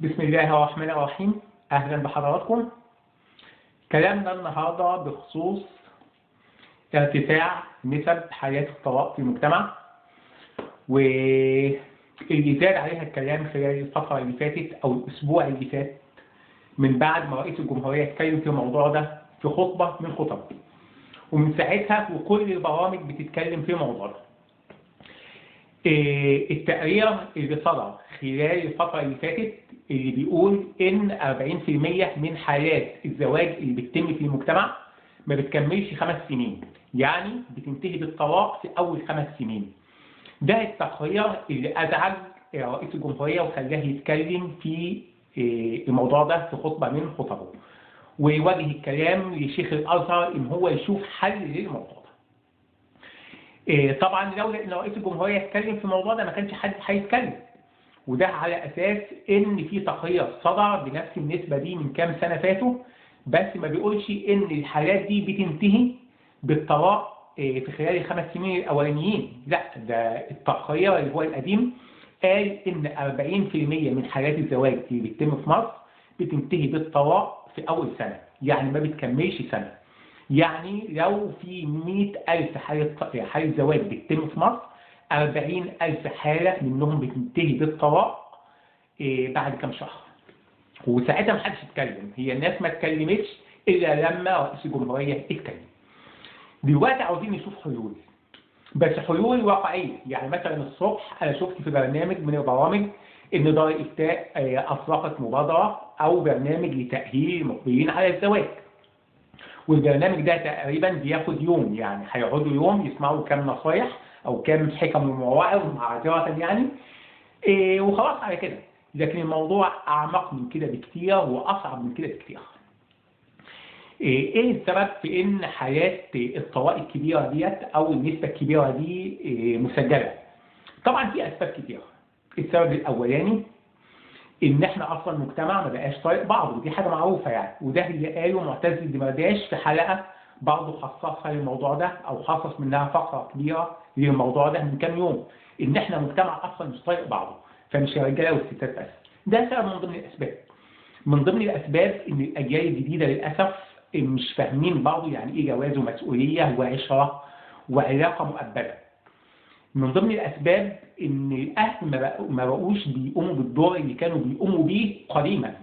بسم الله الرحمن الرحيم. أهلا بحضراتكم. كلامنا النهاردة بخصوص ارتفاع نسب حالات الطلاق في المجتمع، واللي زاد عليها الكلام خلال الفترة اللي فاتت أو الأسبوع اللي فات من بعد ما رئيس الجمهورية اتكلم في الموضوع ده في خطبة من خطب، ومن ساعتها وكل البرامج بتتكلم في الموضوع ده. التقرير اللي صدر خلال الفترة اللي فاتت اللي بيقول إن 40% من حالات الزواج اللي بتتم في المجتمع ما بتكملش 5 سنين، يعني بتنتهي بالطلاق في أول 5 سنين. ده التقرير اللي أزعج رئيس الجمهورية وخلاه يتكلم في الموضوع ده في خطبة من خطبه، ويوجه الكلام لشيخ الأزهر إن هو يشوف حل للموضوع ده. طبعا لولا ان رئيس الجمهورية يتكلم في الموضوع ده ما كانش حد هيتكلم، وده على اساس ان في تقرير صدر بنفس النسبة دي من كام سنة فاتوا، بس ما بيقولش ان الحالات دي بتنتهي بالطلاق في خلال ال5 سنين الاولانيين. لا، ده التقرير اللي هو القديم قال ان 40% من حالات الزواج اللي بتتم في مصر بتنتهي بالطلاق في اول سنة، يعني ما بتكملش سنة. يعني لو في 100,000 حالة زواج بتتم في مصر، 40,000 حالة منهم بتنتهي بالطلاق بعد كام شهر. وساعتها محدش اتكلم، هي الناس ما اتكلمتش إلا لما رئيس الجمهورية اتكلم. دلوقتي عاوزين نشوف حلول، بس حلول واقعية. يعني مثلا الصبح أنا شفت في برنامج من البرامج إن دار الإفتاء أطلقت مبادرة أو برنامج لتأهيل المقبلين على الزواج، والبرنامج ده تقريبا بياخد يوم، يعني هيقعدوا يوم يسمعوا كام نصايح او كام حكم ومواعظ معذرة يعني وخلاص على كده. لكن الموضوع اعمق من كده بكتير واصعب من كده بكتير. ايه السبب في ان حالات الطلاق الكبيرة ديت او النسبة الكبيرة دي مسجله؟ طبعا في اسباب كتيرة. السبب الاولاني ان احنا اصلا مجتمع ما بقاش طايق بعض، ودي حاجة معروفة يعني، وده اللي قاله معتز الدمرداش في حلقة برضه خصصها للموضوع ده او خصص منها فقره كبيرة للموضوع ده من كام يوم، ان احنا مجتمع اصلا مش طايق بعضه، فمش الرجالة والستات بس. ده سبب من ضمن الاسباب. من ضمن الاسباب ان الاجيال الجديدة للاسف مش فاهمين بعض، يعني ايه جواز ومسؤولية وعشرة وعلاقة مؤبده. من ضمن الأسباب إن الأهل ما بقوش بيقوموا بالدور اللي كانوا بيقوموا بيه قديما.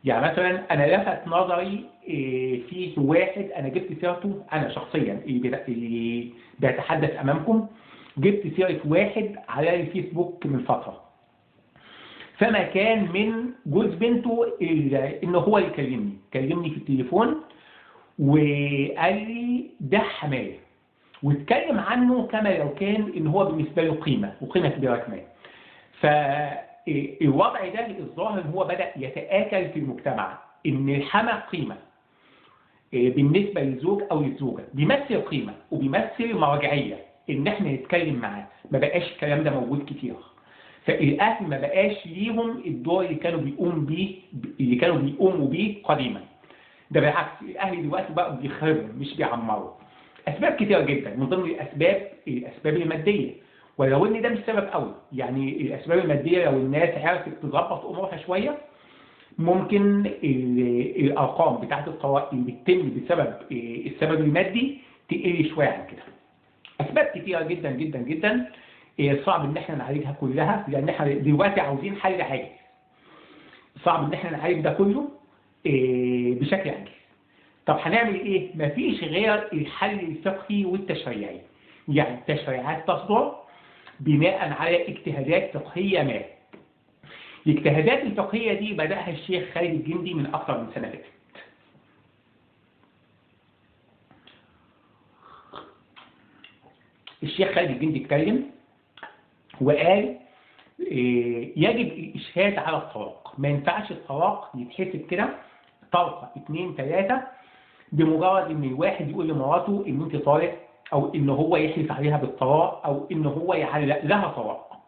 يعني مثلا أنا لفت نظري في واحد أنا جبت سيرته، أنا شخصيا اللي بيتحدث أمامكم جبت سيرة واحد على الفيسبوك من فترة، فما كان من جوز بنته إلا إن هو اللي كلمني في التليفون وقال لي ده حماية، واتكلم عنه كما لو كان ان هو بالنسبة له قيمة وقيمه كبيرة كمان. فالوضع ده الظاهر ان هو بدا يتاكل في المجتمع، ان الحما قيمة بالنسبة للزوج او للزوجة، بيمثل قيمة وبيمثل مرجعية ان احنا نتكلم معاه. ما بقاش الكلام ده موجود كتير، فالاهل ما بقاش ليهم الدور اللي كانوا بيقوموا بيه قديما. ده بالعكس الاهل دلوقتي بقوا بيخربوا مش بيعمروا. اسباب كتيرة جدا، من ضمن الاسباب المادية، ولو ان ده مش سبب قوي. يعني الاسباب المادية لو الناس عرفت تظبط امورها شوية ممكن الارقام بتاعت الطلاق اللي بتتم بسبب السبب المادي تقل شوية عن كده. اسباب كتيرة جدا جدا جدا صعب ان احنا نعالجها كلها، لان احنا دلوقتي عاوزين حل عاجل. صعب ان احنا نعالج ده كله بشكل عاجل. طب هنعمل ايه؟ مفيش غير الحل الفقهي والتشريعي. يعني التشريعات تصدر بناء على اجتهادات فقهية ما. الاجتهادات الفقهية دي بدأها الشيخ خالد الجندي من اكثر من سنة فاتت. الشيخ خالد الجندي اتكلم وقال يجب الاشهاد على الطلاق، ما ينفعش الطلاق يتحسب كده طلقه 2 3 بمجرد ان الواحد يقول لمراته ان انت طالق، او ان هو يحلف عليها بالطلاق، او ان هو يعلق لها طلاق،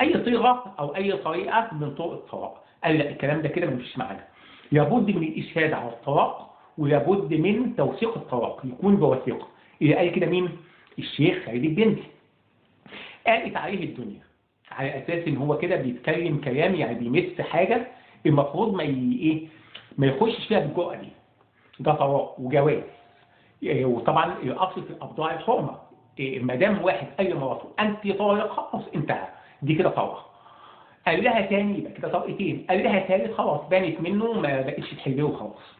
اي صيغة او اي طريقه من طرق الطلاق. قال لا، الكلام ده كده مفيش معنى. لابد من الاشهاد على الطلاق، ولابد من توثيق الطلاق يكون بوثيقه. اللي قال كده مين؟ الشيخ خالد الجندي. قالت عليه الدنيا، على اساس ان هو كده بيتكلم كلام يعني بيمس حاجة المفروض ما ايه ما يخشش فيها بالجرأه دي. ده طلاق وجواز، وطبعا الاصل في الابضاع الحرمة، ما دام واحد قال لمراته انت طالق خلاص انتهى، دي كده طلاق. قال لها تاني يبقى كده طلقتين، قال لها تالت خلاص بانت منه ما بقتش تحله وخلاص.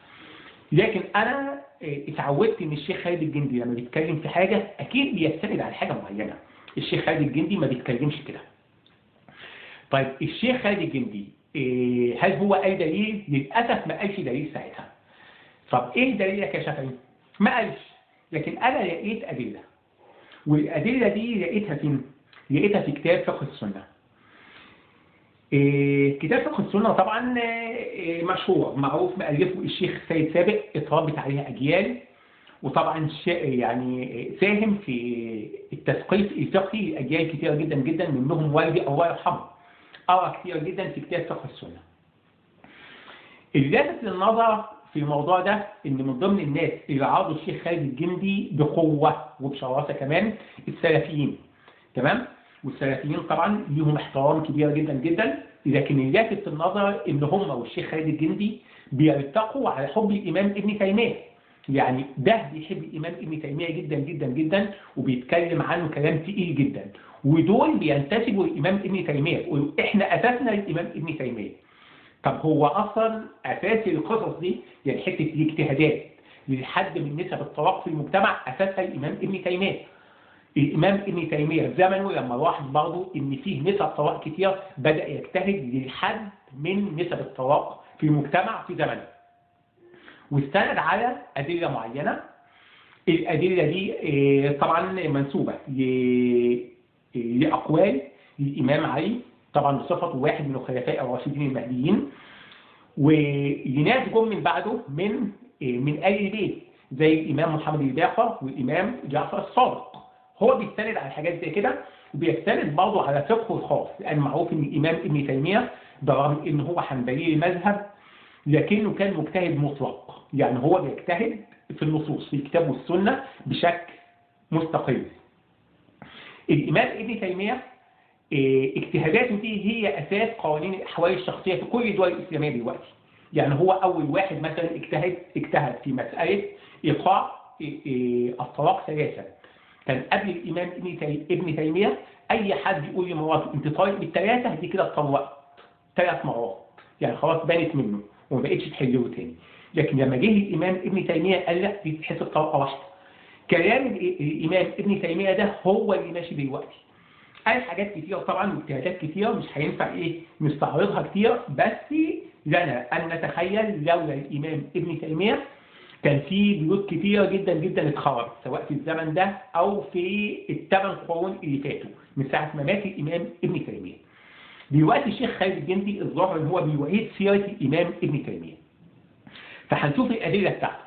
لكن انا اتعودت ان الشيخ خالد الجندي لما بيتكلم في حاجة اكيد بيستند على حاجة معينة. الشيخ خالد الجندي ما بيتكلمش كده. طيب الشيخ خالد الجندي هل هو قال دليل؟ للاسف ما قالش دليل ساعتها. طب ايه دليلك يا شافعي؟ ما قالش، لكن انا لقيت ادلة، والادلة دي لقيتها فين؟ لقيتها في كتاب فقه السنة. كتاب فقه السنة طبعا مشهور معروف، مؤلفه الشيخ سيد سابق، اتربت عليها اجيال، وطبعا يعني ساهم في التثقيف الفقهي لاجيال كتيرة جدا جدا، منهم والدي الله يرحمه، قرا كتير جدا في كتاب فقه السنة. اللي لافت للنظر في الموضوع ده ان من ضمن الناس اللي عرضوا الشيخ خالد الجندي بقوة وبشراسه كمان السلفيين، تمام؟ والسلفيين طبعا ليهم احترام كبير جدا جدا، لكن اللي لافت النظر ان هم والشيخ خالد الجندي بيلتقوا على حب الامام ابن تيمية. يعني ده بيحب الامام ابن تيمية جدا جدا جدا وبيتكلم عنه كلام تقيل جدا، ودول بينتسبوا للامام ابن تيمية، يقولوا احنا اساسنا للامام ابن تيمية. طب هو اصلا اساس القصص دي يعني حتة الاجتهادات لحد من نسب الطلاق في المجتمع اساسها الامام ابن تيمية. الامام ابن تيمية في زمنه لما لاحظ برضه ان فيه نسب طلاق كتير بدا يجتهد للحد من نسب الطلاق في المجتمع في زمنه، واستند على ادلة معينة. الادلة دي طبعا منسوبه لاقوال الامام علي طبعا بصفته واحد من الخلفاء الراشدين المهديين، ولناس جم من بعده من آل البيت زي الامام محمد الباقر والامام جعفر الصادق. هو بيستند على حاجات زي كده، وبيستند برضه على فقهه الخاص، لان معروف ان الامام ابن تيمية برغم ان هو حنبلي المذهب لكنه كان مجتهد مطلق، يعني هو بيجتهد في النصوص في الكتاب والسنة بشكل مستقل. الامام ابن تيمية اجتهاداته دي هي اساس قوانين الاحوال الشخصية في كل الدول الاسلامية دلوقتي. يعني هو اول واحد مثلا اجتهد في مسالة ايقاع الطلاق ثلاثة. كان قبل الامام ابن تيمية اي حد يقول لمراته انت طالق بالثلاثة دي كده اتطلقت 3 مرات، يعني خلاص بانت منه وما بقتش تحله تاني. لكن لما جه الامام ابن تيمية قال لا، دي تتحسب طلقه واحدة. كلام الامام ابن تيمية ده هو اللي ماشي دلوقتي. قال حاجات كتير طبعا واجتهادات كتير مش هينفع ايه نستعرضها كتير، بس لنا ان نتخيل لولا الامام ابن تيمية كان في بيوت كتيرة جدا جدا اتخربت، سواء في الزمن ده او في ال8 قرون اللي فاتوا من ساعة ما مات الامام ابن تيمية. دلوقتي الشيخ خالد الجندي الظاهر ان هو بيعيد سيره الامام ابن تيمية. فهنشوف الادلة بتاعته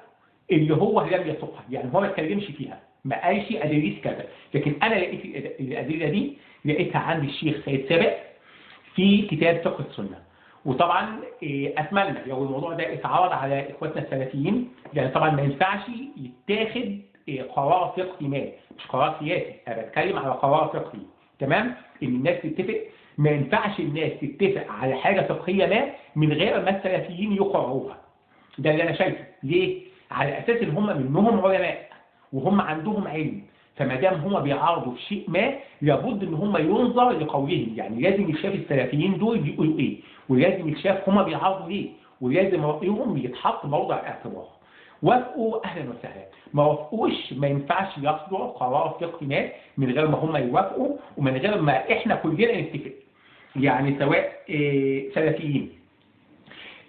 اللي هو لم يسوقها، يعني هو ما اتكلمش فيها، ما قالش ادلة كذا، لكن انا لقيت الادلة دي لقيتها عند الشيخ سيد سابق في كتاب فقه السنة. وطبعا اتمنى لو الموضوع ده اتعرض على اخواتنا السلفيين، لان طبعا ما ينفعش يتاخد قرار فقهي ما، مش قرار سياسي، انا بتكلم على قرار فقهي، تمام؟ ان الناس تتفق، ما ينفعش الناس تتفق على حاجة فقهية ما من غير ما السلفيين يقرروها. ده اللي انا شايفه. ليه؟ على اساس ان هم منهم علماء وهم عندهم علم، فما دام هم بيعارضوا في شيء ما لابد ان هم ينظر لقولهم، يعني لازم يشاف السلفيين دول بيقولوا ايه، ولازم يتشاف هم بيعارضوا ليه، ولازم رايهم يتحط موضع اعتبار. وافقوا اهلا وسهلا، ما وافقوش ما ينفعش يصدر قرار فقهي ما من غير ما هم يوافقوا ومن غير ما احنا كلنا نتفق، يعني سواء سلفيين،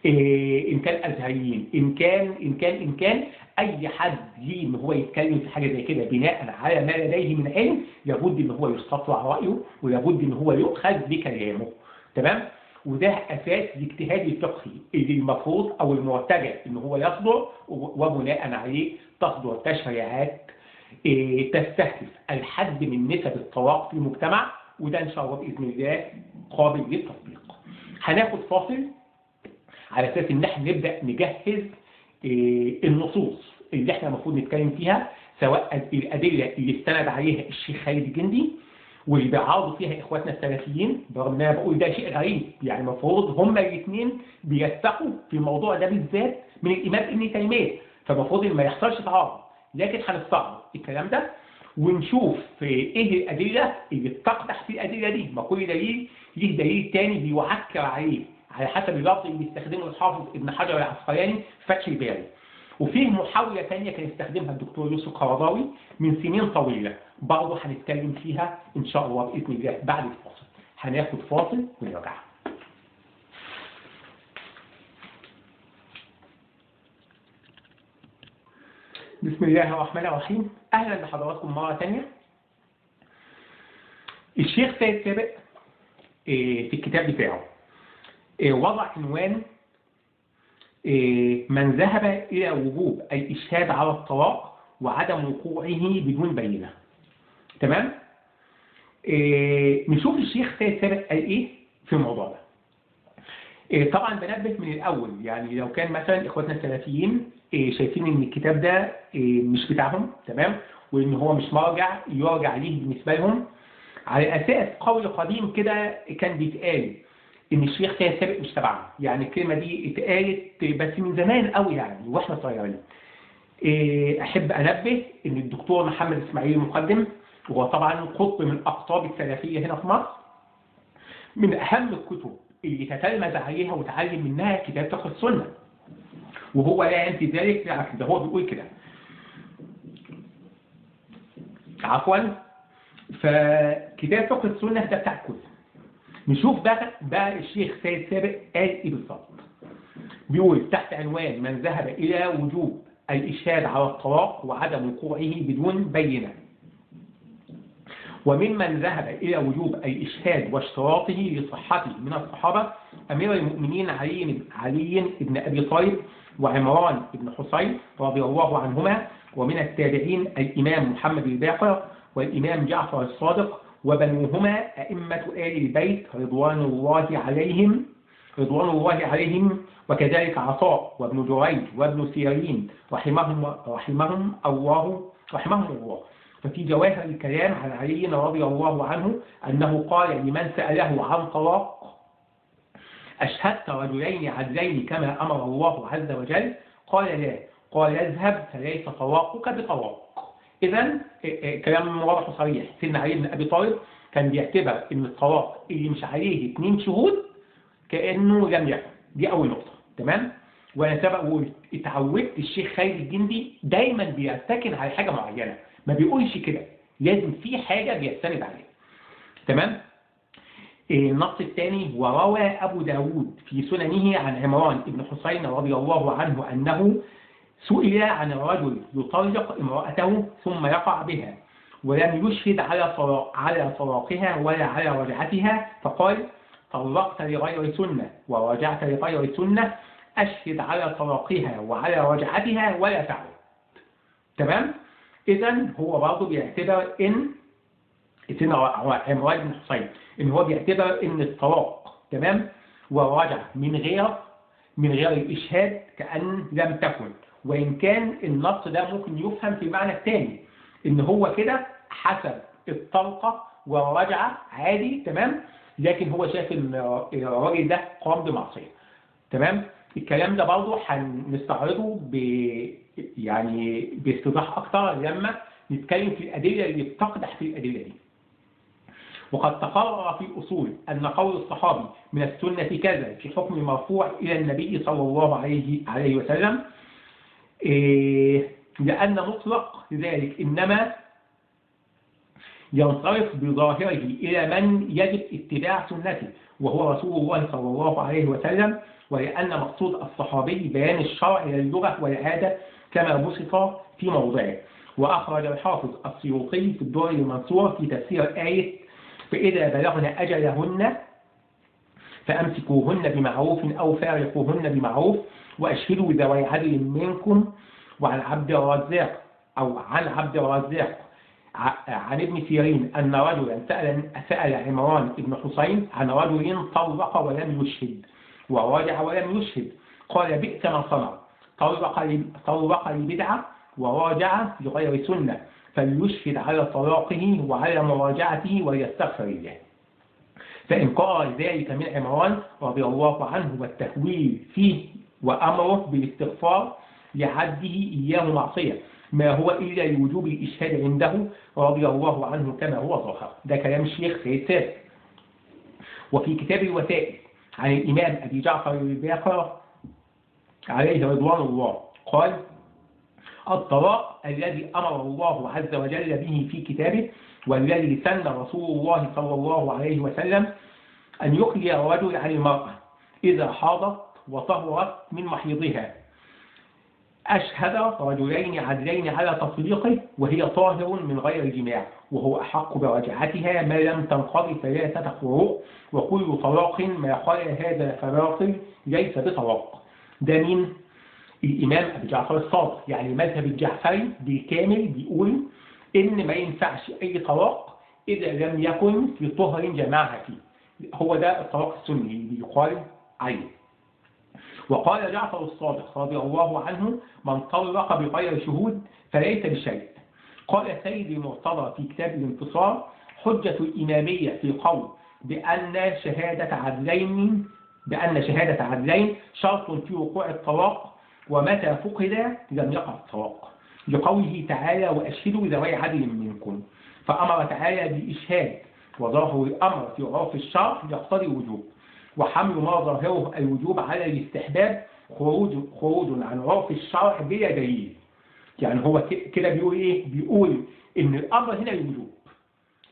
ان كان ازهريين، ان كان ان كان ان كان اي حد ليه ان هو يتكلم في حاجة زي كده بناء على ما لديه من علم، لابد ان هو يستطلع رايه ولابد ان هو يؤخذ بكلامه، تمام؟ وده اساس الاجتهاد الفقهي اللي المفروض او المرتجع ان هو يصدر، وبناء عليه تصدر تشريعات تستهدف الحد من نسب الطلاق في المجتمع، وده ان شاء الله باذن الله قابل للتطبيق. هناخد فاصل على اساس ان احنا نبدا نجهز النصوص اللي احنا المفروض نتكلم فيها، سواء الادلة اللي استند عليها الشيخ خالد الجندي واللي بيعارضوا فيها اخواتنا السلفيين، برغم ان انا بقول ده شيء غريب، يعني المفروض هما الاثنين بيتفقوا في الموضوع ده بالذات من الامام ابن تيمية، فالمفروض ان ما يحصلش تعارض، لكن هنستعرض الكلام ده ونشوف ايه الادلة اللي بتقدح في الادلة دي. ما كل دليل ليه دليل تاني بيعكر عليه على حسب اللفظ اللي بيستخدمه الحافظ ابن حجر العسقلاني في فتح الباري. وفيه محاولة ثانية كان يستخدمها الدكتور يوسف قرضاوي من سنين طويلة، برضه هنتكلم فيها ان شاء الله باذن الله بعد الفاصل. هناخد فاصل ونرجع. بسم الله الرحمن الرحيم. اهلا بحضراتكم مرة ثانية. الشيخ سيد سابق في الكتاب بتاعه وضع عنوان من ذهب إلى وجوب الإشهاد على الطلاق وعدم وقوعه بدون بينة. تمام؟ نشوف الشيخ سيد سابق قال إيه في الموضوع ده. طبعا بنبه من الأول، يعني لو كان مثلا إخواتنا السلفيين شايفين إن الكتاب ده مش بتاعهم، تمام، وإن هو مش مرجع يرجع ليه بالنسبة لهم، على أساس قول قديم كده كان بيتقال إن الشيخ سيد سابق مش تبعنا، يعني الكلمة دي اتقالت بس من زمان قوي يعني واحنا صغيرين. أحب أنبه إن الدكتور محمد إسماعيل المقدم، وهو طبعا قطب من أقطاب السلفية هنا في مصر، من أهم الكتب اللي تتلمذ عليها وتعلم منها كتاب فقه السنة، وهو لا ينفي ذلك، بالعكس ده هو بيقول كده. عفوا، فكتاب فقه السنة ده بتاع الكل. نشوف بقى الشيخ سيد سابق قال ايه بالظبط. بيقول تحت عنوان من ذهب الى وجوب الاشهاد على الطلاق وعدم وقوعه بدون بينه. وممن ذهب الى وجوب الاشهاد واشتراطه لصحته من الصحابة امير المؤمنين علي بن ابي طالب وعمران بن حصين رضي الله عنهما، ومن التابعين الامام محمد الباقر والامام جعفر الصادق وبنوهما أئمة آل البيت رضوان الله عليهم، وكذلك عطاء وابن جريج وابن سيرين رحمهم الله. ففي جواهر الكلام عن علي رضي الله عنه أنه قال لمن سأله عن طلاق: أشهدت رجلين عدلين كما أمر الله عز وجل؟ قال لا. قال اذهب فليس طلاقك بطلاق. إذا كلام واضح وصريح، سيدنا علي بن أبي طالب كان بيعتبر إن الطلاق اللي مش عليه 2 شهود كأنه لم يكن. دي أول نقطة، تمام؟ وأنا سبق واتعودت الشيخ خالد الجندي دايما بيرتكن على حاجة معينة، ما بيقولش كده، لازم في حاجة بيستند عليها، تمام؟ النص الثاني: وروى أبو داود في سننه عن عمران بن حصين رضي الله عنه أنه سئل عن الرجل يطلق امرأته ثم يقع بها ولم يشهد على طلاقها ولا على رجعتها، فقال: طلقت لغير سنة ورجعت لغير سنة، أشهد على طلاقها وعلى رجعتها ولا تعد. تمام؟ إذن هو برضه بيعتبر إن سيدنا عمران بن حصين إن هو بيعتبر إن الطلاق، تمام، والرجعة من غير الإشهاد كأن لم تكن. وإن كان النص ده ممكن يفهم في المعنى الثاني إن هو كده حسب الطلقة والرجعة عادي، تمام، لكن هو شايف إن الراجل ده قام بمعصية. تمام؟ الكلام ده برضه هنستعرضه يعني باستيضاح أكتر لما نتكلم في الأدلة اللي بتقدح في الأدلة دي. وقد تقرر في الأصول أن قول الصحابي من السنة كذا في حكم مرفوع إلى النبي صلى الله عليه وسلم، لأن مطلق ذلك إنما ينصرف بظاهره إلى من يجب اتباع سنته وهو رسول الله صلى الله عليه وسلم، ولأن مقصود الصحابي بيان الشرع إلى اللغة والعادة كما بسط في موضعه. وأخرج الحافظ السيوطي في الدر المنصور في تفسير آية فإذا بلغن أجلهن فأمسكوهن بمعروف أو فارقوهن بمعروف وأشهدوا ذوي عدل منكم. وعن عبد الرزاق عن ابن سيرين أن رجلا سأل عمران بن حصين عن رجل طلق ولم يشهد وراجع ولم يشهد، قال: بئس ما صنع، طلق لبدعة وراجع لغير سنة، فليشهد على طلاقه وعلى مراجعته وليستغفر الله. فإن قال ذلك من عمران رضي الله عنه والتهويل فيه وأمره بالاستغفار لعده إياه معصية، ما هو إلا لوجوب الإشهاد عنده رضي الله عنه كما هو ظاهر. ده كلام الشيخ سيد سابق. وفي كتاب الوسائل عن الإمام أبي جعفر الباقر عليه رضوان الله قال: الطلاق الذي أمر الله عز وجل به في كتابه والذي سن رسول الله صلى الله عليه وسلم أن يخلي الرجل عن المرأة إذا حاضت وطهرت من محيضها، أشهد رجلين عدلين على تطليقه وهي طاهر من غير جماع، وهو أحق برجعتها ما لم تنقضي 3 قروء، وكل طلاق ما خلا هذا فباطل ليس بطلاق. ده مين؟ الإمام أبي جعفر الصادق. يعني المذهب الجعفري بالكامل بيقول إن ما ينفعش أي طلاق إذا لم يكن في طهر جماعها فيه. هو ده الطلاق السني اللي بيقال عليه. وقال جعفر الصادق رضي الله عنه: من طلق بغير شهود فليس بشيء. قال سيد المرتضى في كتاب الانتصار: حجة الإمامية في قول بأن شهادة عدلين شرط في وقوع الطلاق، ومتى فقد لم يقع الطلاق، لقوله تعالى: وأشهدوا ذوي عدل منكم. فأمر تعالى بالإشهاد، وظاهر الأمر في عرف الشرع يقتضي الوجوب، وحمل ما ظاهره الوجوب على الاستحباب خروج عن عرف الشرع بلا دليل. يعني هو كده بيقول ايه؟ بيقول ان الامر هنا الوجوب.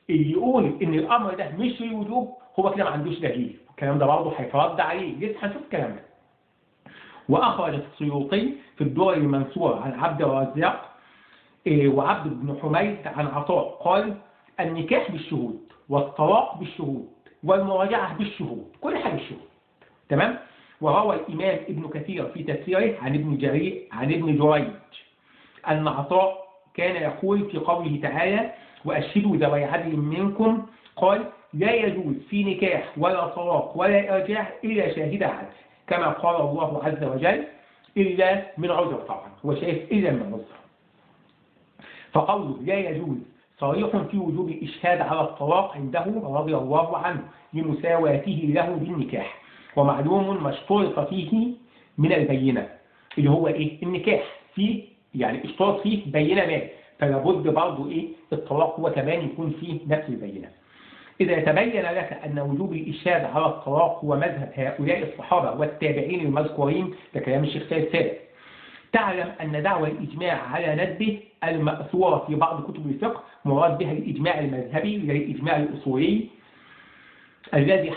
اللي يقول ان الامر ده مش الوجوب هو كده ما عندوش دليل. الكلام ده برضه هيترد عليه، لسه هنشوف الكلام ده. واخرج السيوطي في الدور المنصور عن عبد الرزاق وعبد بن حميد عن عطاء قال: النكاح بالشهود والطلاق بالشهود والمراجعة بالشهود، كل حاجة بالشهود. تمام؟ وروى الإمام ابن كثير في تفسيره عن ابن جريج أن عطاء كان يقول في قوله تعالى: وأشهدوا ذوي عدل منكم، قال: لا يجوز في نكاح ولا طلاق ولا إرجاع إلا شاهد عدل، كما قال الله عز وجل: إلا من عذر. طبعا هو شايف إلا من عذر. فقوله لا يجوز صريح في وجوب الإشهاد على الطلاق عنده رضي الله عنه لمساواته له بالنكاح، ومعلوم ما اشترط فيه من البينة، اللي هو إيه؟ النكاح فيه، يعني اشترط فيه بينة ما، فلابد برضه إيه؟ الطلاق هو كمان يكون فيه نفس البينة. إذا تبين لك أن وجوب الإشهاد على الطلاق هو مذهب هؤلاء الصحابة والتابعين المذكورين، ده كلام الشيخ سيد سابق، تعلم أن دعوى الإجماع على ندبه المأثورة في بعض كتب الفقه مراد بها الإجماع المذهبي للإجماع الأصولي الذي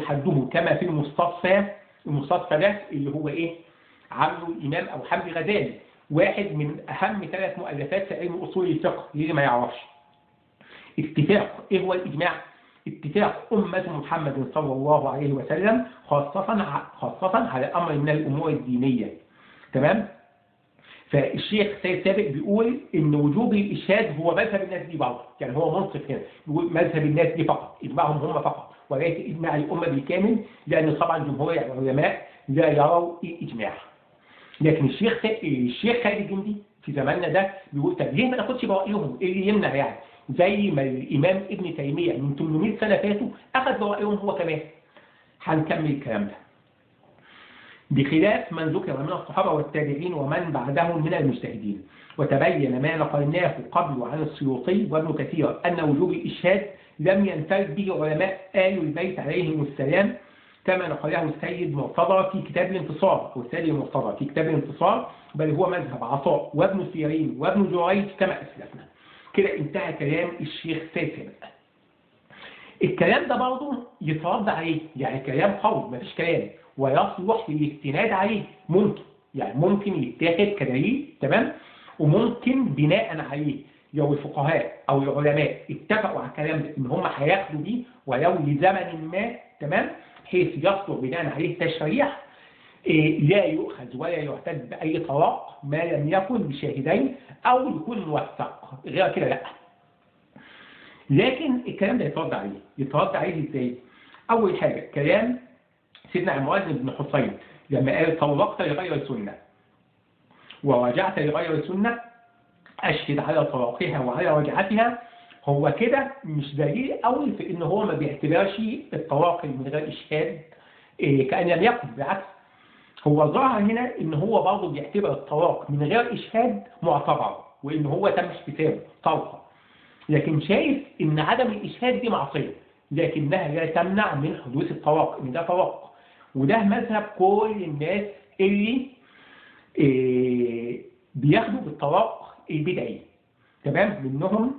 حده كما في المستصفى. المستصفى ده اللي هو إيه؟ عمله الإمام أو حمدي غزالي، واحد من أهم 3 مؤلفات في علم أصول الفقه اللي ما يعرفش. اتفاق إيه هو الإجماع؟ اتفاق أمة محمد صلى الله عليه وسلم خاصة على أمر من الأمور الدينية. تمام؟ فالشيخ سيد سابق بيقول إن وجوب الإشهاد هو مذهب الناس دي برضه، يعني هو منصف هنا، بيقول مذهب الناس دي فقط، إجماعهم هم فقط، وليس إجماع الأمة بالكامل، لأن طبعا جمهور العلماء لا يروا الإجماع. لكن الشيخ خالد الجندي في زماننا ده بيقول طب ليه ما ناخدش برأيهم؟ إيه اللي يمنع يعني؟ زي ما الإمام ابن تيمية من 800 سنة فاتوا أخذ برأيهم هو كمان. هنكمل الكلام ده. بخلاف من ذكر من الصحابة والتابعين ومن بعدهم من المجتهدين. وتبين ما نقلناه قبل عن السيوطي وابن كثير أن وجوب الإشهاد لم ينفرد به علماء آل البيت عليهم السلام، كما نقله السيد مرتضى في كتاب الانتصار، أو السيد المرتضى في كتاب الانتصار، بل هو مذهب عطاء وابن سيرين وابن جريج كما أسلفنا. كده انتهى كلام الشيخ سيد سابق. الكلام ده برضه يترد عليه، يعني كلام قوي مفيش كلام، ويصلح للاستناد عليه، ممكن يعني ممكن يتاخد كدليل، تمام، وممكن بناء عليه لو الفقهاء او العلماء اتفقوا على الكلام ده ان هم هياخدوا بيه ولو لزمن ما، تمام، بحيث يصدر بناء عليه تشريع لا يؤخذ ولا يعتد باي طلاق ما لم يكن بشاهدين او يكون موثق، غير كده لا. لكن الكلام ده يترد عليه، يترد عليه ازاي؟ اول حاجه كلام سيدنا عمران بن حصين لما قال طلقت لغير السنه وراجعت لغير السنه أشهد على طلاقها وعلى رجعتها، هو كده مش دليل قوي في إن هو ما بيعتبرش الطلاق من غير إشهاد كأن لم يكن. بالعكس، هو ظهر هنا إن هو برضه بيعتبر الطلاق من غير إشهاد معتبر، وإن هو تم احتسابه طلقة، لكن شايف إن عدم الإشهاد دي معصية، لكنها لا تمنع من حدوث الطلاق، إن ده طلاق. وده مذهب كل الناس اللي بياخدوا بالطلاق البدعي، تمام؟ منهم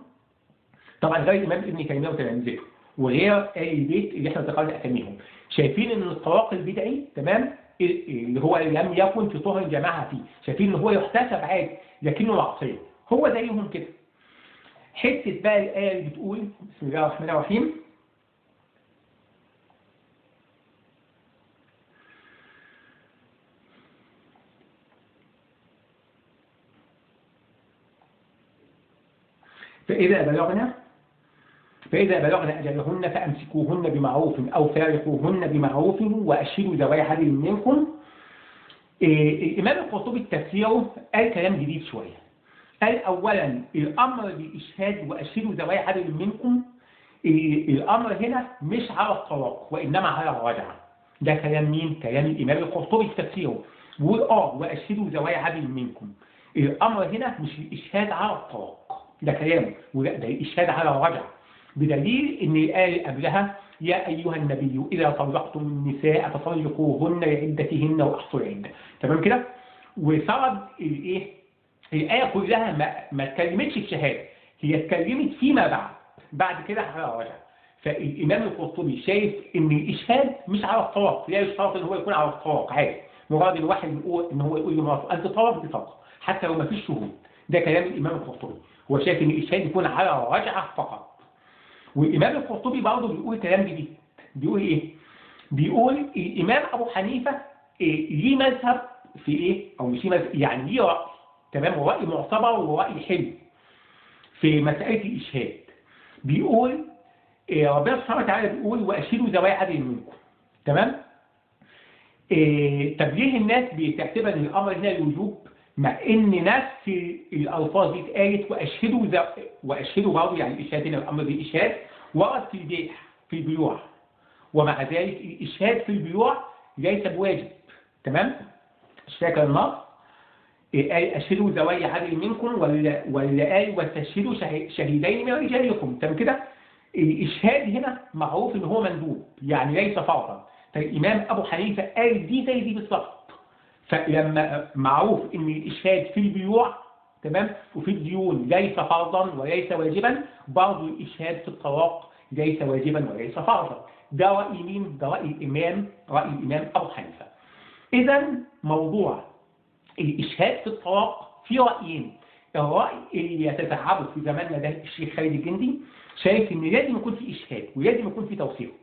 طبعا غير الإمام ابن تيمية وتلامذته وغير آل البيت اللي احنا ذكرنا أساميهم، شايفين إن الطلاق البدعي، تمام، اللي هو لم يكن في طهر جماعة فيه، شايفين إن هو يحتسب عادي لكنه معصية. هو زيهم كده. حتة بقى الآية اللي بتقول بسم الله الرحمن الرحيم، فإذا بلغن أجلهن فأمسكوهن بمعروف أو فارقوهن بمعروف وأشهدوا ذوي عدل منكم. الإمام القرطبي تفسيره قال كلام جديد شوية. قال أولا الأمر بالإشهاد وأشهدوا ذوي عدل منكم، الأمر هنا مش على الطلاق وإنما على الرجعة. ده كلام مين؟ كلام الإمام القرطبي في تفسيره. بيقول وأشهدوا ذوي عدل منكم، الأمر هنا مش الإشهاد على الطلاق، ده كلامه، ولا ده الإشهاد على الرجعة، بدليل إن الآية قبلها يا أيها النبي إذا طلقتم النساء فطلقوهن لعدتهن وأحصوا العدة، تمام كده؟ وسرد الإيه؟ الآية كلها ما اتكلمتش في شهادة، هي اتكلمت فيما بعد كده على الرجعة. فالإمام القرطبي شايف إن الإشهاد مش على الطلاق، لا يشترط إن هو يكون على الطلاق عادي، مجرد الواحد يقول إن هو يقول لمراته أنت طلاق دي طلاق حتى لو ما فيش شهود. ده كلام الإمام القرطبي، هو شايف إن الإشهاد يكون على الرجعة فقط. والإمام القرطبي برضه بيقول كلام جديد، بيقول إيه؟ بيقول الإمام أبو حنيفة ليه مذهب في إيه؟ أو مش ليه مذهب، يعني ليه رأي، تمام، ورأي معتبر ورأي حلو في مسألة الإشهاد. بيقول ربنا سبحانه وتعالى بيقول وأشهدوا ذوي عدل منكم، تمام؟ طب ليه الناس بتعتبر إن الأمر هنا الوجوب مع إن نفس الألفاظ دي اتقالت وأشهدوا برضه، يعني الإشهاد هنا الأمر بالإشهاد ورد في البيع في البيوع، ومع ذلك الإشهاد في البيوع ليس بواجب، تمام؟ مش فاكر النص، قال أشهدوا ذوي عدل منكم ولا قال واستشهدوا شهيدين من رجالكم، تمام كده؟ الإشهاد هنا معروف إن هو مندوب، يعني ليس فرضا. فالإمام أبو حنيفة قال دي زي دي بالظبط. فلما معروف إن الإشهاد في البيوع، تمام، وفي الديون ليس فرضا وليس واجبا، برضه الإشهاد في الطلاق ليس واجبا وليس فرضا. ده رأي مين؟ ده رأي الإمام، رأي الإمام أبو حنيفة. إذا موضوع الإشهاد في الطلاق في رأيين. الرأي اللي يتتعبه في زماننا ده الشيخ خالد الجندي، شايف إن لازم يكون في إشهاد ولازم يكون في توثيق.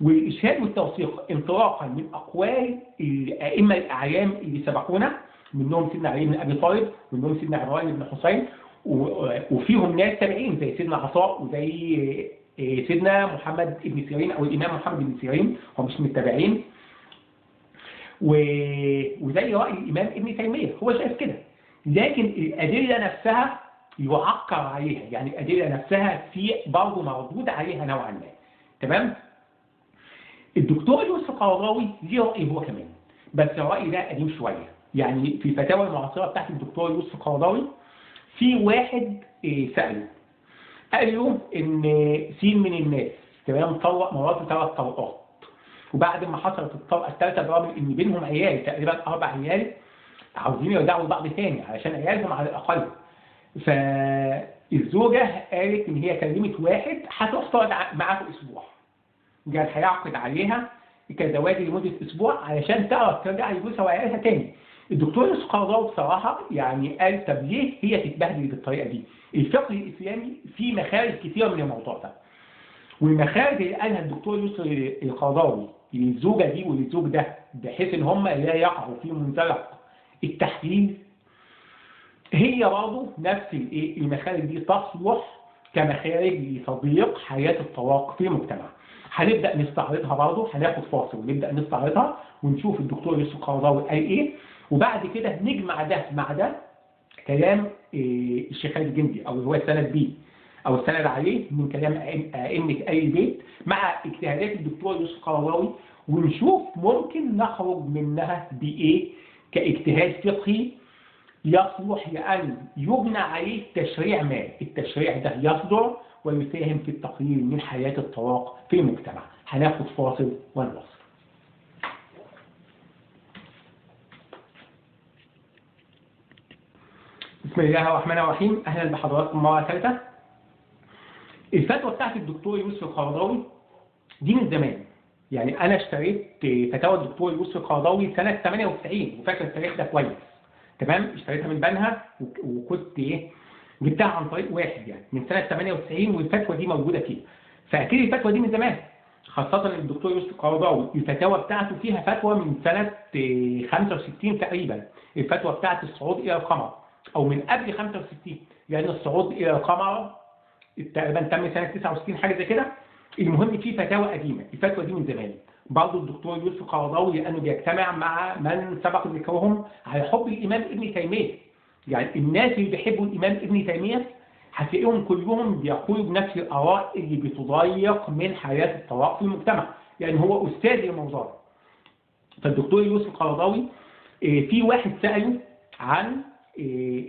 والإشهاد والتوثيق انطلاقا من أقوال الأئمة الأعلام اللي سبقونا، منهم سيدنا علي بن أبي طالب، ومنهم سيدنا عمران بن حسين، وفيهم ناس تابعين زي سيدنا عطاء وزي سيدنا محمد بن سيرين أو الإمام محمد بن سيرين، هو مش من التابعين، وزي رأي الإمام ابن تيمية، هو شايف كده. لكن الأدلة نفسها يعقر عليها، يعني الأدلة نفسها في برضه مردود عليها نوعا ما، تمام؟ الدكتور يوسف القرضاوي ليه رأي هو كمان، بس الرأي ده قديم شوية. يعني في الفتاوى المعاصرة بتاعت الدكتور يوسف القرضاوي في واحد سأله، قال له إن سين من الناس، تمام، طلق مراته 3 طلقات، وبعد ما حصلت الطلقة الثالثة برغم إن بينهم عيال تقريبا 4 عيال عاوزين يرجعوا لبعض تاني علشان عيالهم على الأقل، فالزوجة قالت إن هي كلمت واحد هتروح تقعد معاه في أسبوع، قال هيعقد عليها كزواج لمدة أسبوع علشان تعرف ترجع لجوزها وعيالها تاني. الدكتور يوسف القرضاوي بصراحة يعني قال طب ليه هي تتبهدل بالطريقة دي؟ الفقه الإسلامي فيه مخارج كتيرة من الموضوع ده. والمخارج اللي قالها الدكتور يوسف القرضاوي للزوجة دي وللزوج ده بحيث إن هم لا يقعوا في منزلق التحليل، هي برضه نفس الايه المخارج دي تصلح كمخارج لتضييق حياة الطلاق في المجتمع. هنبدأ نستعرضها برضه، هناخد فاصل ونبدأ نستعرضها ونشوف الدكتور يوسف القرضاوي قال ايه، وبعد كده نجمع ده مع ده كلام الشيخ خالد الجندي او اللي هو السند بيه او السند عليه من كلام ائمة آل البيت مع اجتهادات الدكتور يوسف القرضاوي، ونشوف ممكن نخرج منها بايه كاجتهاد فقهي يصلح لأن يبنى عليه تشريع ما، التشريع ده يصدر ويساهم في التقليل من حالات الطلاق في المجتمع. هناخد فاصل ونواصل. بسم الله الرحمن الرحيم، أهلا بحضراتكم مرة ثالثة. الفتوى بتاعت الدكتور يوسف القرضاوي دي من زمان، يعني أنا اشتريت فتاوى الدكتور يوسف القرضاوي سنة 98 وفاكر التاريخ ده كويس، تمام؟ اشتريتها من بنها وكنت جبتها عن طريق واحد يعني من سنة 98، والفتوى دي موجودة فيها. فأكيد الفتوى دي من زمان، خاصة الدكتور يوسف القرضاوي الفتاوى بتاعته فيها فتوى من سنة 65 تقريبا، الفتوى بتاعت الصعود إلى القمر، أو من قبل 65، لأن الصعود إلى القمر تقريبا تم سنة 69 حاجة زي كده. المهم في فتاوى قديمة، الفتوى دي من زمان. برضه الدكتور يوسف القرضاوي لأنه بيجتمع مع من سبق ذكرهم على حب الإمام ابن تيمية، يعني الناس اللي بيحبوا الإمام ابن تيمية هتلاقيهم كلهم بيقولوا بنفس الآراء اللي بتضيق من حالات الطلاق في المجتمع، لأن هو أستاذ الموضوع. فالدكتور يوسف القرضاوي في واحد سأله عن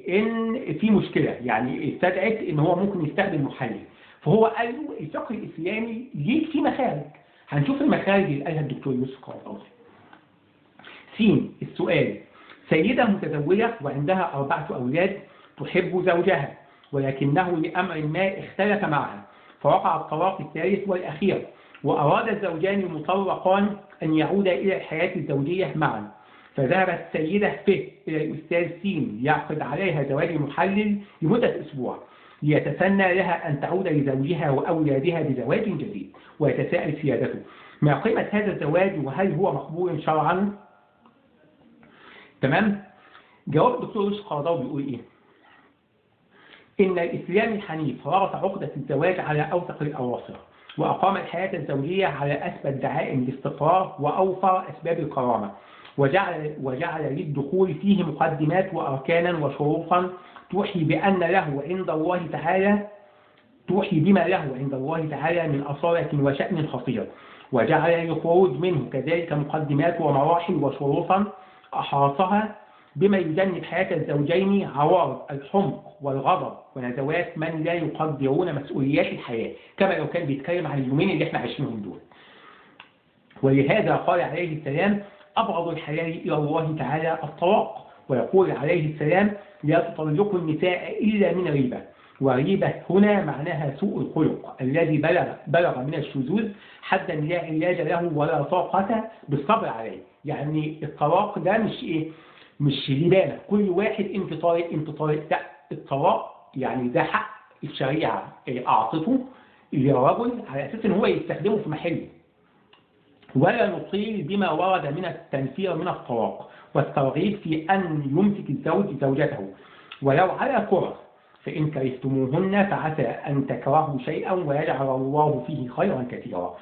إن في مشكلة، يعني استدعت إن هو ممكن يستخدم محلل، فهو قال له الفقه الإسلامي ليك فيه مخارج. هنشوف المخارج اللي قالها الدكتور يوسف القرضاوي. سين السؤال: سيدة متزوجة وعندها 4 أولاد تحب زوجها، ولكنه لأمر ما اختلف معها فوقع الطلاق الثالث والأخير، وأراد الزوجان المطلقان أن يعودا إلى الحياة الزوجية معا، فذهبت السيدة ف إلى الأستاذ سين ليعقد عليها زواج محلل لمدة أسبوع ليتسنى لها أن تعود لزوجها وأولادها بزواج جديد. ويتساءل سيادته: ما قيمة هذا الزواج وهل هو مقبول شرعا؟ تمام؟ جواب الدكتور يوسف القرضاوي بيقول إيه؟ إن الإسلام الحنيف ربط عقدة الزواج على أوثق الأواصر، وأقام الحياة الزوجية على أثبت دعائم الاستقرار وأوفر أسباب الكرامة، وجعل للدخول فيه مقدمات وأركانا وشروطا توحي بأن له عند الله تعالى، توحي بما له عند الله تعالى من أصالة وشأن خطير، وجعل للخروج منه كذلك مقدمات ومراحل وشروطا أحاطها بما يجنب حياة الزوجين عوارض الحمق والغضب ونزوات من لا يقدرون مسؤوليات الحياة، كما لو كان بيتكلم عن اليومين اللي احنا عايشينهم دول. ولهذا قال عليه السلام: أبغض الحلال إلى الله تعالى الطلاق. ويقول عليه السلام: لا تطلقوا النساء إلا من ريبة. وريبة هنا معناها سوء الخلق الذي بلغ من الشذوذ حدا لا علاج له ولا طاقة بالصبر عليه. يعني الطلاق ده مش إيه؟ مش لبانة، كل واحد انت طالق انت طالق، لا، الطلاق يعني ده حق الشريعة أعطته للرجل على أساس إن هو يستخدمه في محله. ولا نطيل بما ورد من التنفير من الطلاق والترغيب في أن يمسك الزوج زوجته ولو على كره، فإن كرهتموهن فعسى أن تكرهوا شيئا ويجعل الله فيه خيرا كثيرا.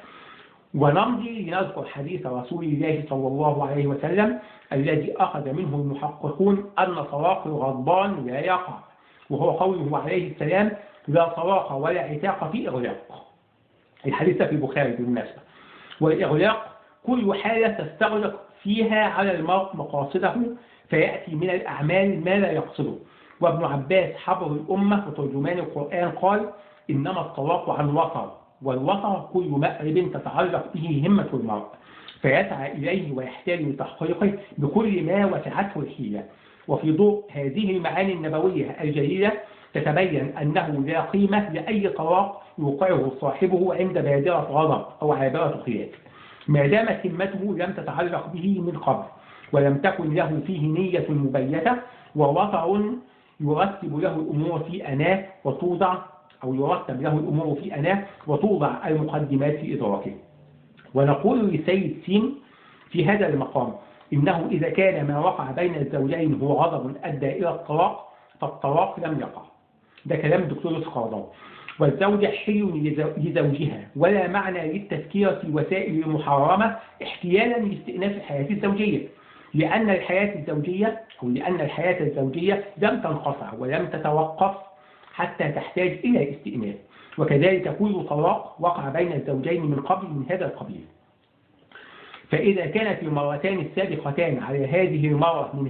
ونمضي لنذكر حديث رسول الله صلى الله عليه وسلم الذي أخذ منه المحققون أن طلاق الغضبان لا يقع، وهو قوله عليه السلام: لا طلاق ولا عتاق في إغلاق. الحديث في البخاري بالمناسبة. والإغلاق كل حالة تستغرق فيها على المرء مقاصده فيأتي من الأعمال ما لا يقصده. وابن عباس حبر الأمة وترجمان القرآن قال: إنما الطلاق عن وطر، والوطر كل مأرب تتعلق به همة المرء فيسعى إليه ويحتاج لتحقيقه بكل ما وسعته الحيلة. وفي ضوء هذه المعاني النبوية الجليلة تتبين أنه لا قيمة لأي طلاق يوقعه صاحبه عند بادرة غضب أو عابرة خلاف، ما دامت همته لم تتعلق به من قبل ولم تكن له فيه نية مبيتة ووطر يرتب له الأمور في أناه وتوضع أو يرتب له الأمور في أناه وتوضع المقدمات في إدراكه. ونقول لسيد سين في هذا المقام إنه إذا كان ما وقع بين الزوجين هو غضب أدى إلى الطلاق فالطلاق لم يقع. ده كلام الدكتور يوسف القرضاوي. والزوجة حل لزوجها ولا معنى للتفكير في وسائل المحرمة احتيالا لاستئناف الحياة الزوجية، لأن الحياة الزوجية أو لأن الحياة الزوجية لم تنقطع ولم تتوقف حتى تحتاج إلى استئناف، وكذلك كل طلاق وقع بين الزوجين من قبل من هذا القبيل. فإذا كانت المرتان السابقتان على هذه المرة من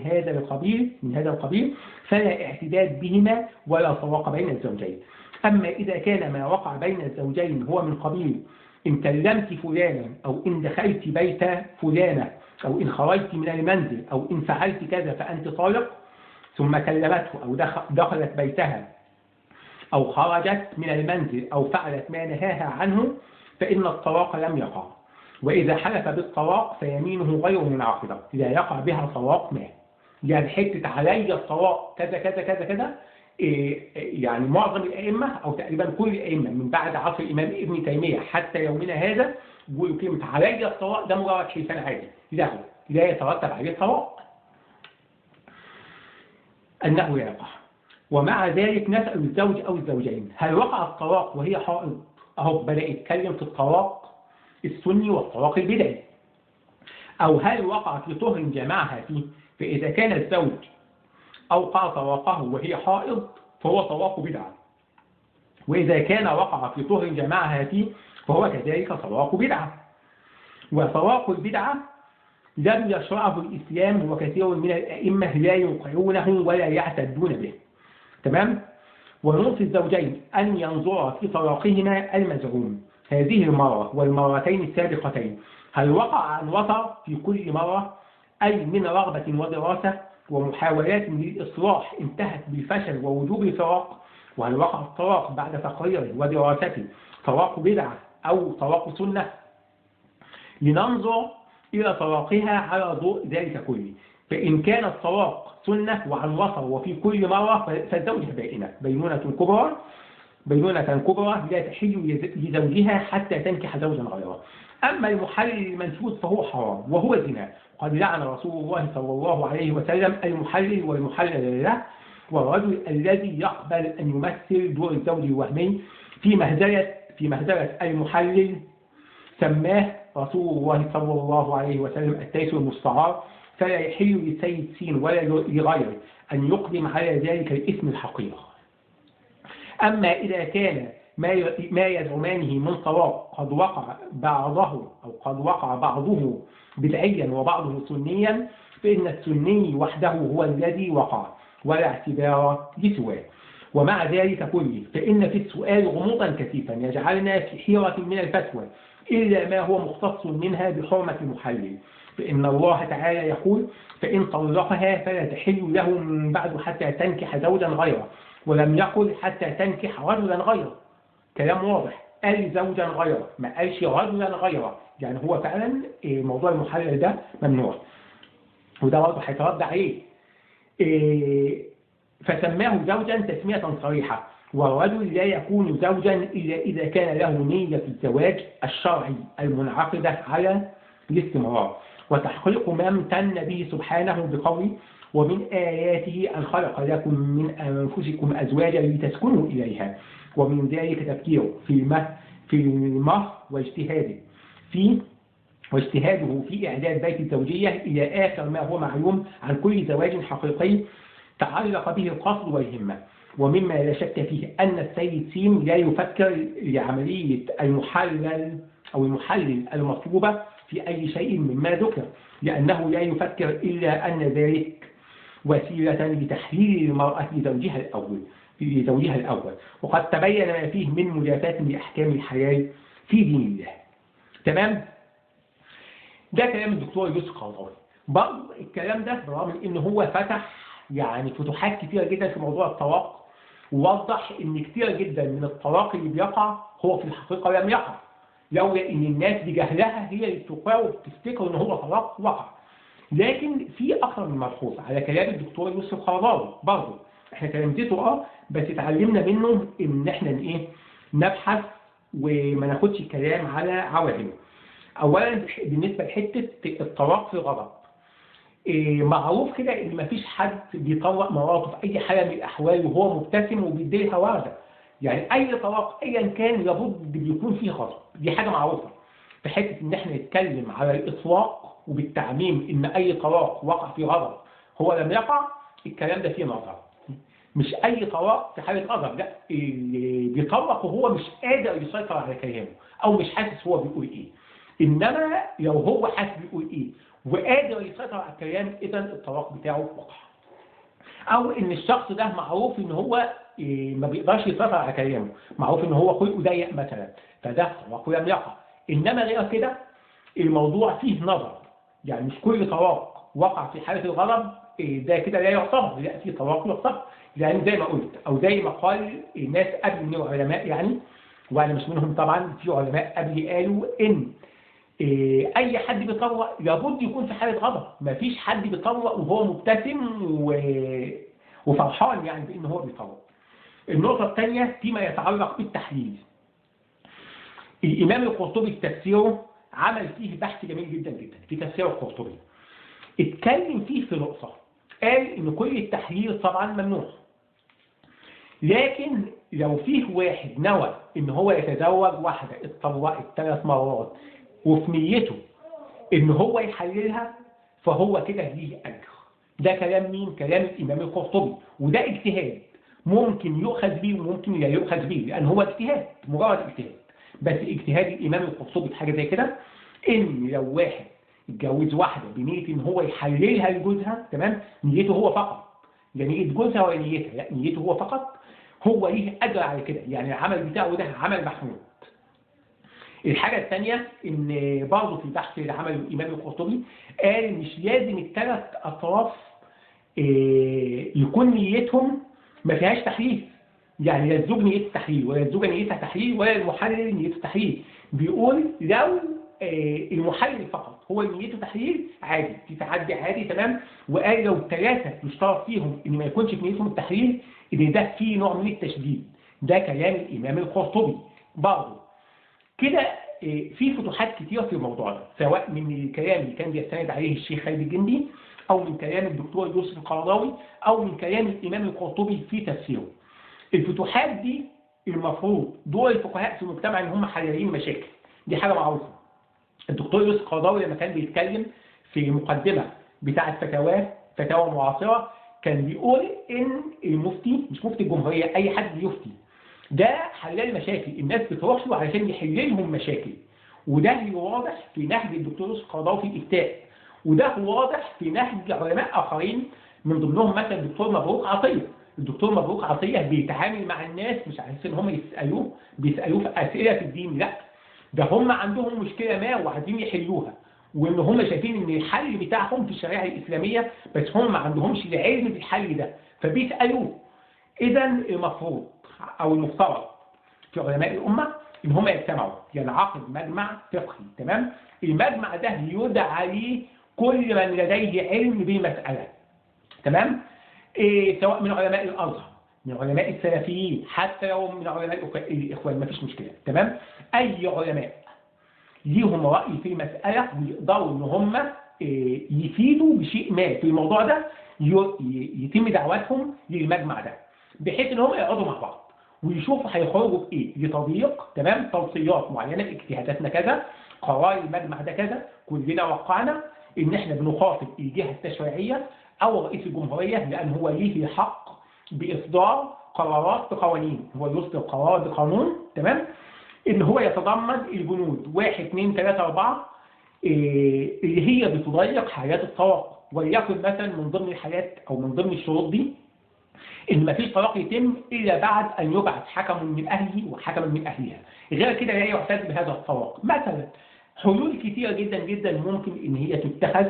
هذا القبيل فلا اعتداد بهما ولا طلاق بين الزوجين. أما إذا كان ما وقع بين الزوجين هو من قبيل إن كلمت فلانا أو إن دخلت بيت فلانة أو إن خرجت من المنزل أو إن فعلت كذا فأنت طالق، ثم كلمته أو دخلت بيتها أو خرجت من المنزل أو فعلت ما نهاها عنه فإن الطلاق لم يقع. وإذا حلف بالطلاق فيمينه غير منعقدة، لا يقع بها طلاق ما. يعني حتة علي الطلاق كذا كذا كذا كذا، يعني معظم الأئمة أو تقريبا كل الأئمة من بعد عصر الإمام ابن تيمية حتى يومنا هذا بيقولوا كلمة علي الطلاق ده مجرد حلفان عادي، لا يترتب عليه طلاق، أنه لا يقع. ومع ذلك نسأل الزوج أو الزوجين هل وقع الطلاق وهي حائض؟ أهو بدأ يتكلم في الطلاق السني والطلاق البدعي. أو هل وقع في طهر جمعها فيه؟ فإذا كان الزوج أوقع طلاقه وهي حائض فهو طلاق بدعة، وإذا كان وقع في طهر جمعها فيه فهو كذلك طلاق بدعة. وطلاق البدعة لم يشرعه الإسلام، وكثير من الأئمة لا يوقعونه ولا يعتدون به. تمام؟ ونوصي الزوجين أن ينظرا في طلاقهما المزعوم هذه المرة والمرتين السابقتين، هل وقع عن وطر في كل مرة، أي من رغبة ودراسة ومحاولات للإصلاح انتهت بالفشل ووجوب الفراق، وهل وقع الطلاق بعد تقريره ودراسته طلاق بدعة أو طلاق سنة؟ لننظر إلى طلاقها على ضوء ذلك كله. فإن كان الطلاق سنة وعن وطر وفي كل مرة فالزوجة بائنة بينونة كبرى لا تحل لزوجها حتى تنكح زوجا غيره. أما المحلل المنشود فهو حرام وهو زنا، قد لعن رسول الله صلى الله عليه وسلم المحلل والمحلل له، والرجل الذي يقبل أن يمثل دور الزوج الوهمي في مهزلة المحلل سماه رسول الله صلى الله عليه وسلم التيس المستعار، فلا يحل لسيد سين ولا لغيره أن يقدم على ذلك الإثم الحقير. أما إذا كان ما يزعمانه من طلاق قد وقع بعضه أو قد وقع بعضه بدعيا وبعضه سنيا، فإن السني وحده هو الذي وقع ولا اعتبار لسواه. ومع ذلك كله فإن في السؤال غموضا كثيفا يجعلنا في حيرة من الفتوى إلا ما هو مختص منها بحرمة المحلل، فإن الله تعالى يقول فإن طلقها فلا تحل له من بعد حتى تنكح زوجا غيره، ولم يقل حتى تنكح رجلا غيره. كلام واضح، قال زوجا غيره ما قالش رجلا غيره، يعني هو فعلا موضوع المحلل ده ممنوع، وده برضه هيترد عليه. فسماه زوجا تسمية صريحة، والرجل لا يكون زوجا إلا إذا كان له نية الزواج الشرعي المنعقدة على الاستمرار وتحقيق ما امتن به سبحانه بقوله ومن آياته أن خلق لكم من أنفسكم أزواجا لتسكنوا إليها، ومن ذلك تفكيره في المهر واجتهاده في إعداد بيت الزوجية إلى آخر ما هو معلوم عن كل زواج حقيقي تعلق به القصد والهمة. ومما لا شك فيه أن السيد سين لا يفكر لعملية المحلل أو المحلل المطلوبة في أي شيء مما ذكر، لأنه لا يفكر إلا أن ذلك وسيلة لتحليل المرأة لزوجها الأول، وقد تبين ما فيه من مجافاة لأحكام الحلال في دين الله. تمام؟ ده كلام الدكتور يوسف القرضاوي. برضه الكلام ده برغم إن هو فتح يعني فتوحات كتيرة جدا في موضوع الطلاق، ووضح إن كتير جدا من الطلاق اللي بيقع هو في الحقيقة لم يقع، لولا إن الناس بجهلها هي اللي بتوقعه وبتفتكر إن هو طلاق وقع. لكن في أكثر من ملحوظ على كلام الدكتور يوسف القرضاوي، برضه إحنا كلامته بس اتعلمنا منه إن إحنا إيه نبحث وما ناخدش الكلام على عواهنه. أولا بالنسبة لحتة الطلاق في الغضب، معروف كده إن مفيش حد بيطلق مراته في أي حالة من الأحوال وهو مبتسم وبيديلها وردة، يعني أي طلاق أيا كان لابد بيكون فيه غضب، دي حاجة معروفة. في حتة إن إحنا نتكلم على الإطلاق وبالتعميم ان اي طلاق وقع في غضب هو لم يقع، الكلام ده فيه نظر. مش اي طلاق في حاله غضب، لا، اللي بيطلق وهو مش قادر يسيطر على كلامه او مش حاسس هو بيقول ايه. انما لو هو حاسس بيقول ايه وقادر يسيطر على الكلام، اذا الطلاق بتاعه وقع. او ان الشخص ده معروف ان هو ما بيقدرش يسيطر على كلامه، معروف ان هو خلقه ضيق مثلا، فده طلاقه لم يقع. انما غير كده الموضوع فيه نظر، يعني مش كل طلاق وقع في حاله الغضب ده كده لا يعتبر، لا، في طلاق يعتبر. لان زي ما قلت او زي ما قال الناس قبل من العلماء، يعني وانا مش منهم طبعا، في علماء قبل قالوا ان اي حد بيطلق لابد يكون في حاله غضب، مفيش حد بيطلق وهو مبتسم وفرحان يعني بان هو بيطلق. النقطة الثانية فيما يتعلق بالتحليل، الامام القرطبي في تفسيره عمل فيه بحث جميل جدا جدا في تفسير القرطبي، اتكلم فيه في نقطة، قال ان كل التحليل طبعا ممنوع، لكن لو فيه واحد نوى ان هو يتزوج واحدة اتطلقت 3 مرات وفي نيته ان هو يحللها، فهو كده ليه اجر. ده كلام مين؟ كلام الامام القرطبي، وده اجتهاد ممكن يؤخذ به وممكن لا يؤخذ به، لان هو اجتهاد، مجرد اجتهاد. بس اجتهاد الامام القرطبي في حاجة زي كده، ان لو واحد اتجوز واحدة بنيه ان هو يحللها لجوزها، تمام، نيته هو فقط، لا نيه جوزها ولا نيتها، لا نيته هو فقط، هو ليه اجر على كده، يعني العمل بتاعه ده عمل محمود. الحاجة الثانية ان برضه في البحث اللي عمله الامام القرطبي قال مش لازم الثلاث اطراف يكون نيتهم ما فيهاش تحليل، يعني لا الزوج نيته تحليل ولا الزوجة نيتها تحليل ولا المحلل نيته تحليل. بيقول لو المحلل فقط هو نيته تحليل عادي، تتعدي عادي، تمام. وقال لو الثلاثة يشترط فيهم ان ما يكونش في نيتهم التحليل، ان ده فيه نوع من التشديد. ده كلام الامام القرطبي برضه. كده في فتوحات كتير في الموضوع ده، سواء من الكلام اللي كان بيستند عليه الشيخ خالد الجندي، او من كلام الدكتور يوسف القرضاوي، او من كلام الامام القرطبي في تفسيره. الفتوحات دي المفروض دور الفقهاء في المجتمع ان هم حلالين مشاكل، دي حاجة معروفة. الدكتور يوسف القرضاوي لما كان بيتكلم في مقدمه بتاعه فتاواه، فتاوى معاصره، كان بيقول ان المفتي مش مفتي الجمهورية، اي حد بيفتي ده حلال مشاكل، الناس بتروح له علشان يحل لهم مشاكل. وده واضح في نهج الدكتور يوسف القرضاوي في الافتاء، وده واضح في نهج علماء اخرين من ضمنهم مثلا الدكتور مبروك عطية. الدكتور مبروك عطية بيتعامل مع الناس مش عشان هم يسالوه، بيسالوه في اسئلة في الدين، لا، ده هم عندهم مشكلة ما وعايزين يحلوها، وان هم شايفين ان الحل بتاعهم في الشريعة الاسلامية، بس هم ما عندهمش العلم بالحل ده فبيسالوه. اذا المفروض او المفترض في علماء الامة ان هم يجتمعوا، ينعقد مجمع فقهي، تمام. المجمع ده يدعى ليه كل من لديه علم بالمسالة، تمام، سواء من علماء الازهر، من علماء السلفيين، حتى لو من علماء الاخوان، ما فيش مشكلة، تمام. اي علماء ليهم راي في المسالة ويقدروا ان هم يفيدوا بشيء ما في الموضوع ده، يتم دعواتهم للمجمع ده، بحيث ان هم يقعدوا مع بعض ويشوفوا هيخرجوا بايه لتضييق، تمام، توصيات معينة، اجتهاداتنا كذا، قرار المجمع ده كذا، كلنا وقعنا ان احنا بنخاطب الجهة التشريعية او رئيس الجمهورية، لان هو ليه الحق باصدار قرارات بقوانين، هو يصدر قرار بقانون، تمام، ان هو يتضمن البنود 1 2 3 4 اللي هي بتضيق حالات الطلاق. وليكن مثلا من ضمن الحالات او من ضمن الشروط دي ان مفيش طلاق يتم الا بعد ان يبعث حكم من اهله وحكم من اهلها، غير كده لا يعتد بهذا الطلاق. مثلا حلول كتيرة جدا جدا ممكن ان هي تتخذ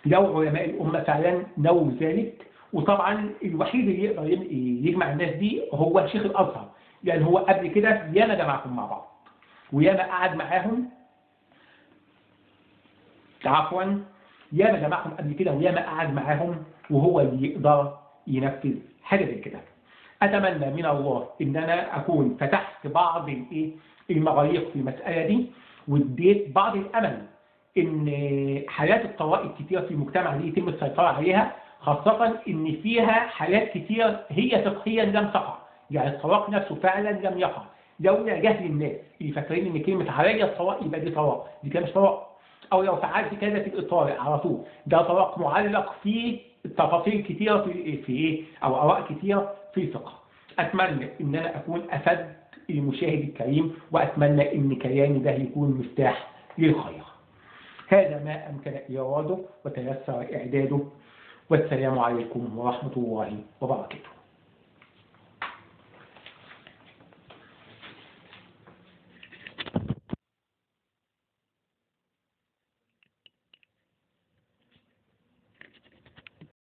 لو علماء الامة فعلا نووا ذلك. وطبعا الوحيد اللي يقدر يجمع الناس دي هو شيخ الازهر، لان هو قبل كده ياما جمعهم مع بعض وياما قعد معاهم، عفوا، ياما جمعهم قبل كده وياما قعد معاهم، وهو اللي يقدر ينفذ حاجة زي كده. اتمنى من الله ان انا اكون فتحت بعض المغاليق في المسالة دي، واديت بعض الامل ان حالات الطلاق الكتيرة في المجتمع دي يتم السيطرة عليها، خاصة ان فيها حالات كتير هي فقهيا لم تقع، يعني الطلاق نفسه فعلا لم يقع لولا جهل الناس اللي فاكرين ان كلمة عليا الطلاق يبقى دي طلاق، دي كده مش طلاق. او لو فعلت كذا تبقى طالق على طول. ده طلاق معلق فيه تفاصيل كتيرة في ايه، او اراء كتيرة في الفقه. اتمنى ان انا اكون افدت المشاهد الكريم، واتمنى ان كلامي ده يكون مفتاح للخير. هذا ما امكن ايراده وتيسر اعداده، والسلام عليكم ورحمة الله وبركاته.